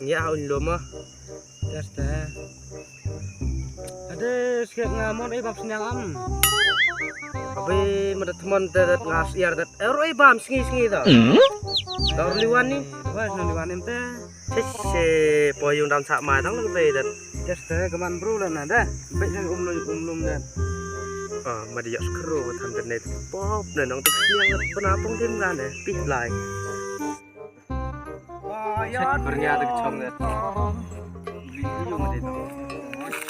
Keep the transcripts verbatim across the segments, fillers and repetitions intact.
Ya, un lum ah. Test eh. Ade, skep nga mon e bam sniang am. Abi, mada tmon te dat nga siar dat. Ero e bam sngi sngi ta. Dor liwan ni. Wah, no liwan em te. Sese, po yung dam sa mai tang lung te dat. Test eh, kaman bru la na da. Bek nang um lum, um lum dat. Ah, mada yak skru tham te net. Pop na nang te sniang dat. Pena pung tim nga ne. Pih lai. Chet bernya te kechong ne. Video ma de to.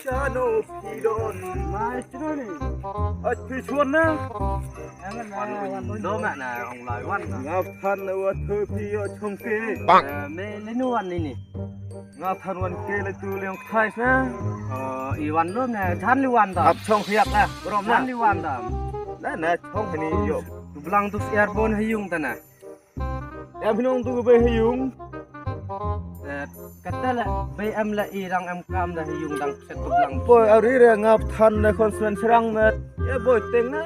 Shano pidon. Mai chino ni. Ach pi chuan na. Wan un do ma na ong lai wan na. Ngap than na wa thu pi yo chong ke. Eh, me le nu wan ni ni. Ngap than wan ke le tu le ong thai na. Eh, i wan lo na than li wan da. Ap chong khiak na. Brom na. Than li wan da. Na na chong ni yo. Tu blang tu siar bon ha yung ta na. Em phi nong tu ka bei ha yung. Eh, kata la bei em la i dang em kam da ha yung dang set tu blang. Boy, ari re ngap than na konsumen serang na. Ya boy, teng na.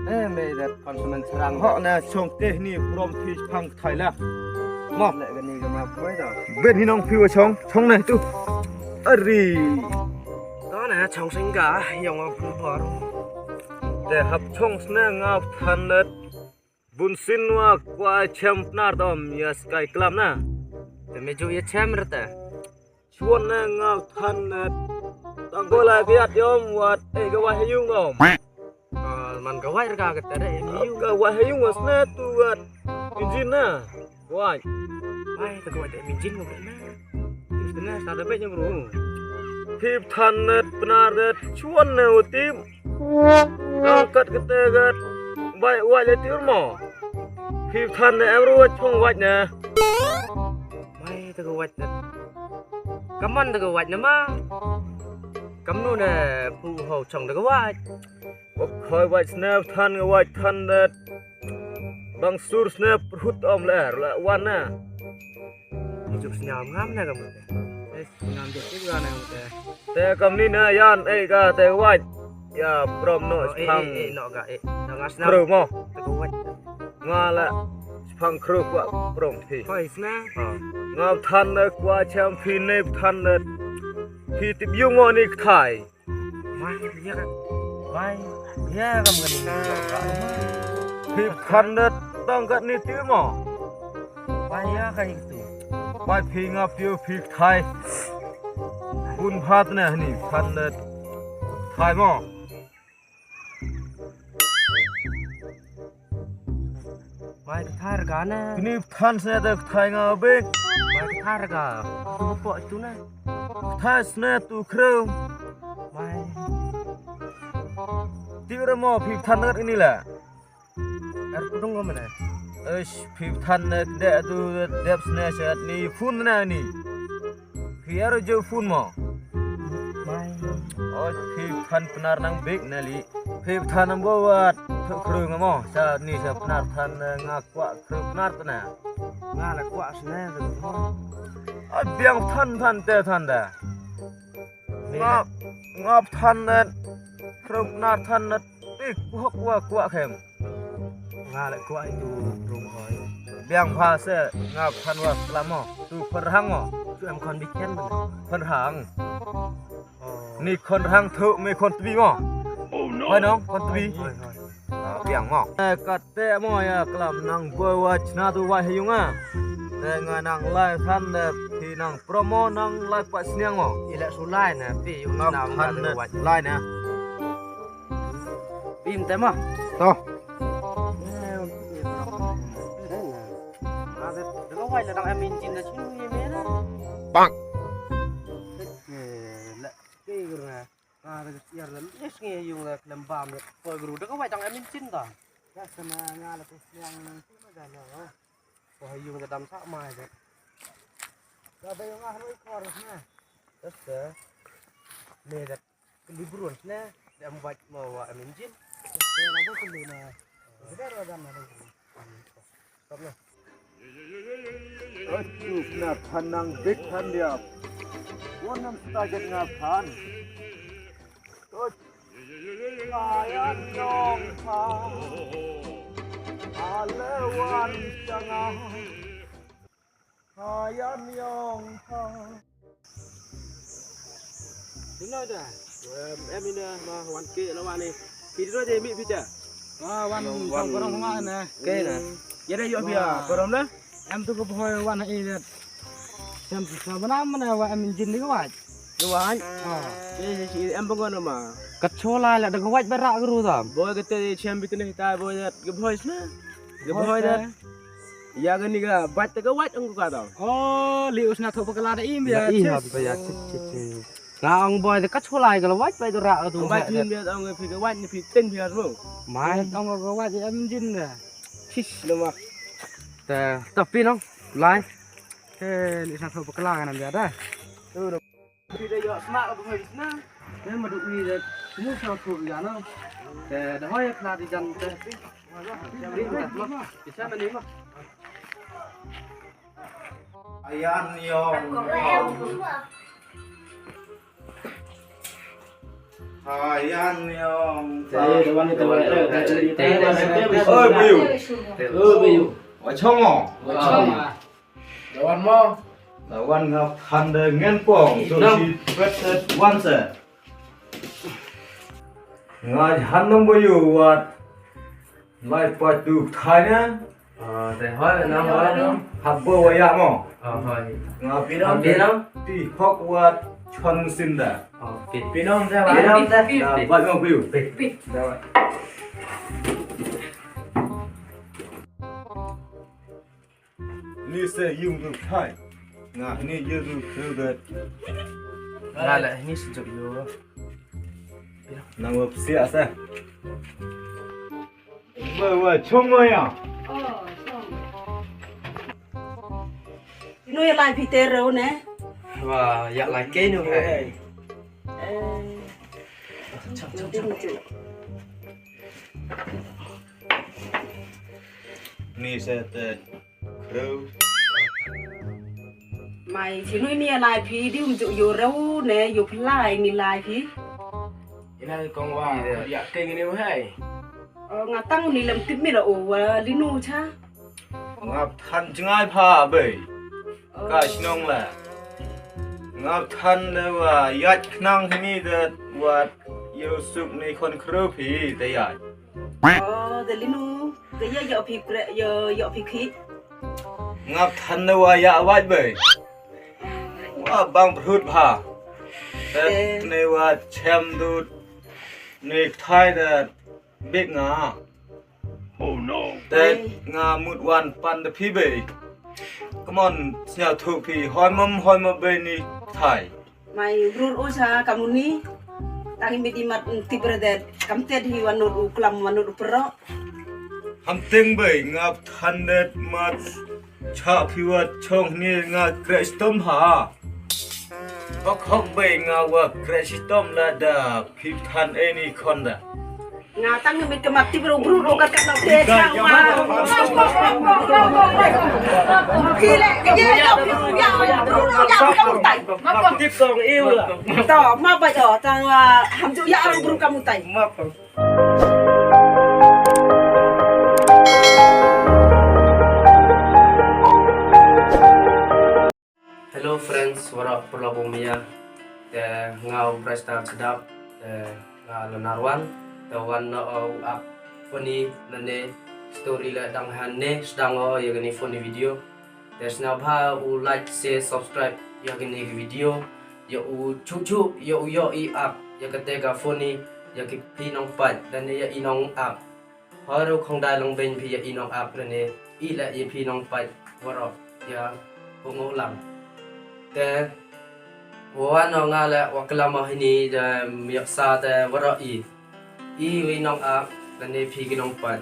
Eh, me da konsumen serang. Ho na chong te ni prom phi phang thai la. Mo. Le ka ni ka ma boy da. Ben hi nong phi wa chong, chong na tu. Ari. To na chong sing ka, yong wa phi bor. Te hap chong sne ngap than na. Bun sin wa kwah chem Pnar tom ya skai klam na. Te me ju ya chem rta. Chuan na ngap than na. Tang ko la kiat yom wat e ka wai ha yung om. Ah, man ka wai rka ka tere e mi yung. Ka wai ha yung was na tu wat. Injin na. Wai. Wai ta ka wai te mi jin ko na. Is na sa da be nyam ru. Phi than na Pnar da chuan na u tim. Nang kat kate kat. Bai wai le tiur mo. Phi than na em ru chong wai na. Mai ta ka wai na. Kaman ta ka wai na ma. Kamnu na pu ho chong ta ka wai. Wa khoi wai sne than ka wai than da. Bang sur sne prhut om le la wan na. Juk sñiaw ngam na ka mut. Eh, ngam je tik ga na mut. Te kam ni na yan e ka te wait. Ya prom no. Oh, eh, chipang. Eh, eh, no ga, eh. No nga snam. Kru mo. Te ko wait. Nga la chipang kru kwa prom thi. Hoi sna. Ha. Nga than na kwa cham phi ne than na. Phi tip yung mo ni kthai. Mai, ya kan. Mai, ya kan kan. Phi than na tang kat ni ti mo. Mai, ya kan itu. Mai phi ngap tiu phi thai. Bun phat na ni than na thai mo. Mai ka thar ga na. Kini than sne te thai nga bek. Mai ka thar ga. Tu po tu na. Thai sne tu khreu. Mai. Ti ra mo phi than ngat ini la. Er kudung ko mene. Eish, phi than ne de tu dep sne sat ni phun na ni. Phi er jo phun mo. Mai. Oi, phi than Pnar nang bek na li. Phi than am bo wat. Thu khreu nga mo. Sa ni sa Pnar than nga kwah khreu Pnar tna. Nga la kwah sne tu mo. Oi, biang than than te than da. Nga, nga than ne. Khreu Pnar than ne. Eh, kwah, kwah, kwah khem. Nga le kwah itu rung hoi. Biang pha se, nga phan wa klam mo. Tu phan rhang mo. Tu em khon bi khen mo. Phan rhang. Oh. Ni khon rhang thu, me khon tbi mo. Oh, no. Hoi nong, khon tbi. Hoi, hoi. Ah, biang mo. Eh, kat te mo ya klam nang boi wa chna tu wa ha yung a. Te nga nang lai than de phi nang promo nang lai pa sniang mo. Ile su lai na, phi yung nga than de lai na. Pim te ma. To. Ada, da ka wai la dang em injin da sini ni me na. Bang. Eh, la, ke gurna. Ah, da ka siar la, les ngi yung la klem bam la. Poi guru, da ka wai dang em injin da. Ya sana nga la tu yang nang tu ma da la. Poi yung da dam sa mai da. Da ba yung ah noi kor na. Das da. Me da. Kali buruan sne, da em wait mo wa em injin. Kali na. Kali na. Stop na. Oi, tu na than nang big than dia. Wan nam sta jet nga than. Oi. Ayan yong than. Ale wan changa. Hayan yong ha. Dino da. Em, em ina ma wan ke la wan ni. Phi dino de mi phi da. Wa wan wan. Tong korong ma na. Ke na. Ya da yo phi ya. Wa. Korom na. Em tu ko boy wan i da. Em sa bana mana wa em jin ni wa. Ni wa. Ah. Ke si em bang na ma. Ka chola la da ko wa ba ra ko ru da. Boy ka te chem bi te ni ta boy da. Ke boy sna. Ke boy da. Ya kani ka bait te ka wait ong ka tau. Oh, li usna tho bakla da im ya. Ih, hap ya, chit, chit, chit. Nga ong boy te ka chulai ka la wait, wait ra tu. Wait ni ya ong phi ka wait ni phi ting phi ro. Mai ong ka wait ya em jin da. Chis lemak. Te tapi nong, lai. Te li usna tho bakla ka nam ya da. Tu. Phi da yoh sma ka bhoi sna. Te ma du wi da mu sa thu ya na. Te da hoi khla di jan te. Ri ma ma. Ki cha ma ni ma. Ayan yong. Ayan yong. Te da wan ni te wan. Oi, bayu. Oi, bayu. Wa chong mo. Wa chong. Lawan mo. Lawan nga phande ngen pong. So si pet set wan se. Nga han nong bo yu wat. Lai pa tu thai na. Ah, te hoi na hoi na. Hap bo wa ya mo. Ah, hoi. Nga pinam. Pinam. Ti hok wat chon sin da. Ah, pi. Pinam da. Pinam da. Da ba mo yu. Pi. Pi. Da. Ni se yung du thai. Nga ni yung du kheu dat. Nga la ni se jok yo. Nang wa psia sa. Wa wa chong wa ya. Ino ya lai phi te ro ne. Wa ya lai ke no hai. Eh. Chong chong chong. Ni se te. Rau. Mai, chi nui ni lai phi, di um ju yo rau ne, yo phlai ni lai phi. Ina kong wa, ya ke ni u hai. Oh, nga tang ni lam tip mi la o wa, li nu cha. Nga than jngai pha bei. Oh. Ka shnong la. Nga than le wa, yat khnang ni de wa, yo suk ni khon khru phi, de yat. Oh, de li nu. Ka ya yoh phi pre, ya yoh phi khi. Ngap than ne wa ya wait bei. Wa bang brut bha. Te ne wa chem du ne thai de big nga. Oh no. Te nga mut wan pan de phi bei. Come on, sniaw thu phi. Hoi mom, hoi mom bei ni thai. Mai rur u cha kamuni. Tangi mi di mat tip re det. Kam tet hi wanut u klam wanut u perok. Ham teng bei ngap than det mat. Cha phi wa chong ni nga kre stom ha. Hok hok bei nga wa kre stom la da phi than e ni khon da. Nga tang mit ka mat tip ro bru ro kat kat na te chang ma. Ki le ke ye ya bru ya bru ya ka mutai. Ma ko tip song iu la. To ma ba jo tang ham ju ya ro bru ka mutai. Ma ko. Hello friends, warok pula bumia. Te ngau Bresta Sedap, te nga Lenarwan, te wan no o ap funny nane story le dang han ne sedang o ya kani funny video. Te sna bha u like, share, subscribe ya kani video. Ya u chuchu, ya u yo i ap, ya kate ka funny, ya ki phi nong pat, dan ya i nong ap. Haru khong dai long beng phi ya i nong ap lane i la ya phi nong pat warok ya bungo lang. Te wa no nga la wa klam hini da miak sa te warok i. I wi nong ap lane phi ki nong pat.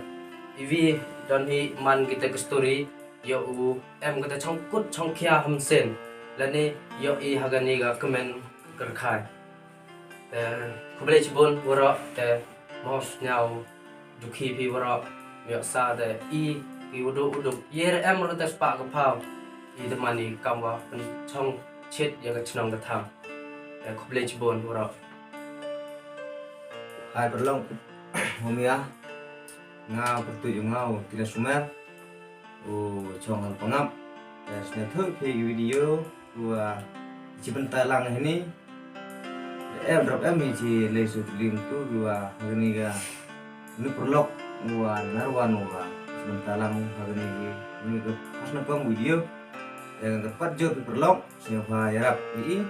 I wi don hi man kita ka story ya u em kita chong kut chong khia ham sen lane ya i hagani ga kmen kerkhai. Te khublei chibun warok te mos nyau dukhi phi warok miak sa te i ki udu udu yer em ru te spa ka phau i te mani kam wa pen chong chit ya ka chnong ka tham. Te khublei chibun warok. Hai perlong homia nga pertu yung ngau tina sumer u chong hal pangap. Te sñiawthooh phi ki video wa chibynta lang heini. Em drop em hi chi leh su tling tu wa ha kani ka ni paralok wa narwan wa chibynta lang ha kani ki ni ka first na kong video. Te ka pat jooh phi paralok, sñiawbha yarap i,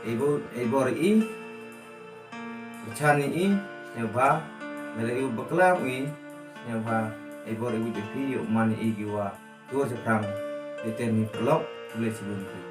ei bor, ei bor i, pyrchan i, sñiawbha, lada i bakla i, sñiawbha, ei bor i, phi yow man i ki wa, tu chaphrang, de ten hi paralok, khublei chibun phi.